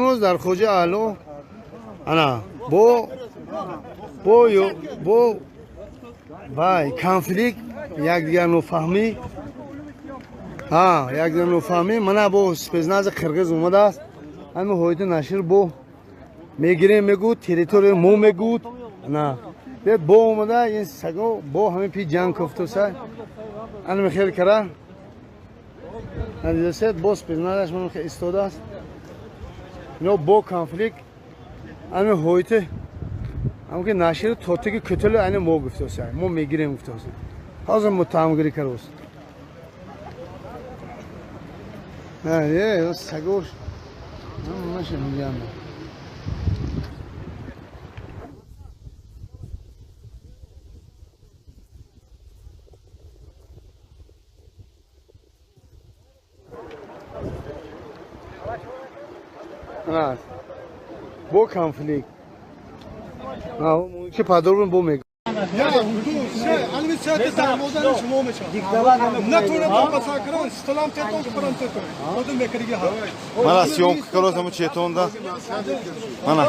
Имрӯз дар Хоҷа Аъло ана бо бо бо вай конфликт, якдигар нофаҳмӣ, ҳа, якдигар нофаҳмӣ. Мана бо спецнази қирғиз омадааст. Ҳамин ҳоиди нашир бо мегирем, мегӯд территория мо, мегӯд на бо омада ин саго бо ҳамин пи ҷанг кофтоса. Ана хел кара надидасед, бо спецназаш ман истодааст. Ино бо конфликт ҳамин ҳоити ҳам ки нашир тотиги кӯтели ани мо гуфтоса, мо мегирем гуфтоса. Ҳозир муттаҳамгирӣ карост. Сагош маша мегӯям. Бо конфликт ки падарун бо мегӯ. Мана съёмка каросам четонда. Мана.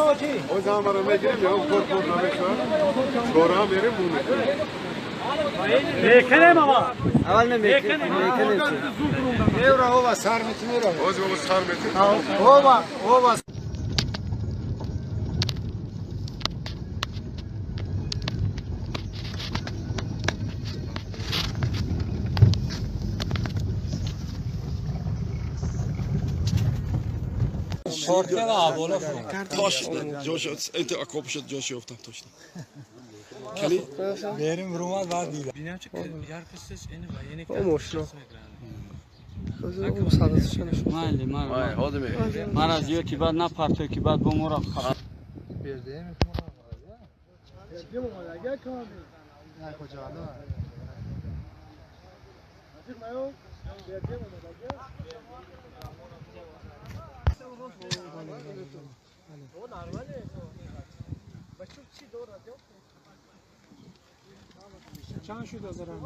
Ман аз ё ки баъд напарто ки баъд бо моро Чанд шуд аз ранг?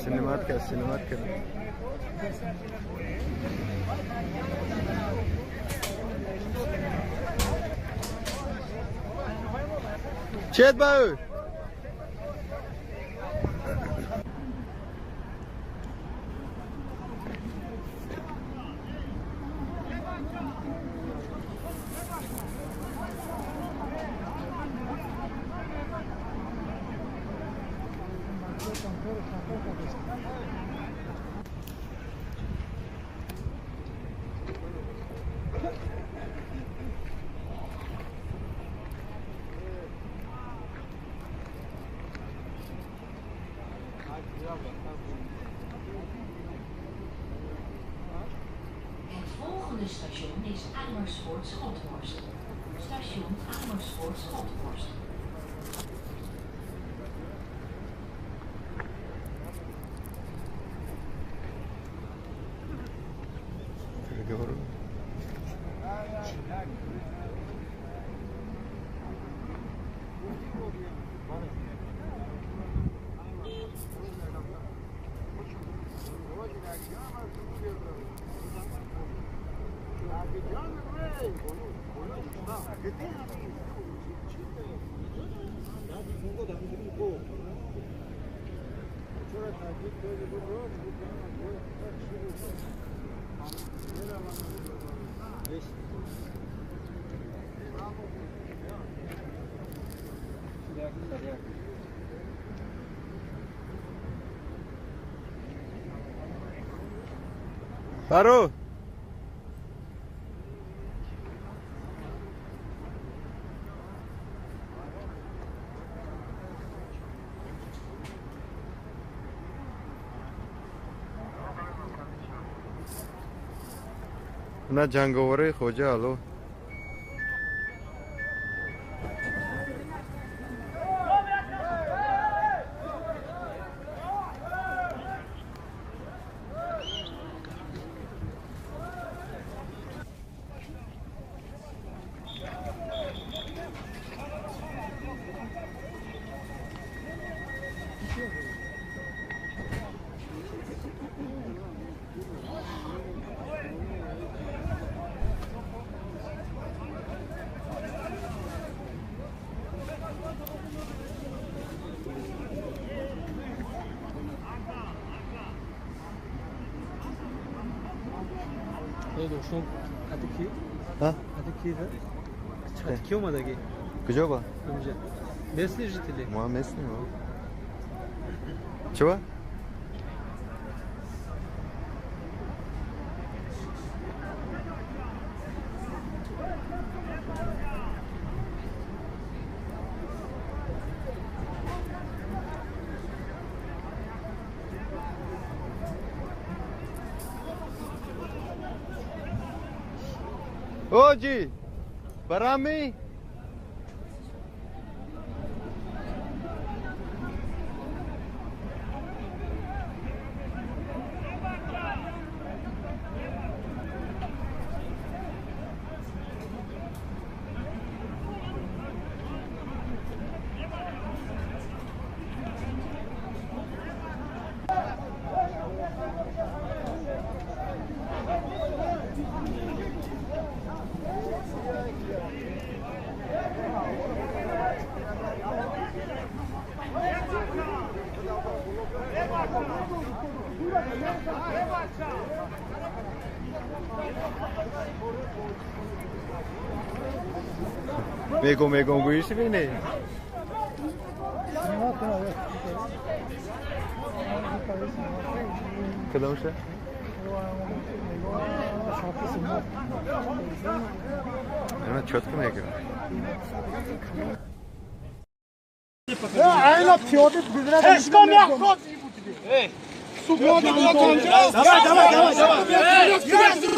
Синемат ка. Чет бау. Het volgende station is Amersfoort-Schothorst. Station Amersfoort-Schothorst. Parou! На ҷанговараи хоҷа ало. Куҷо ба? Местные жители? Ма местные. Чего? Оджи! Барами! Мегом мегом гӯиши бинӣ? Кадомша? Ана чётко мегӯям. Давай, давай, давай, давай.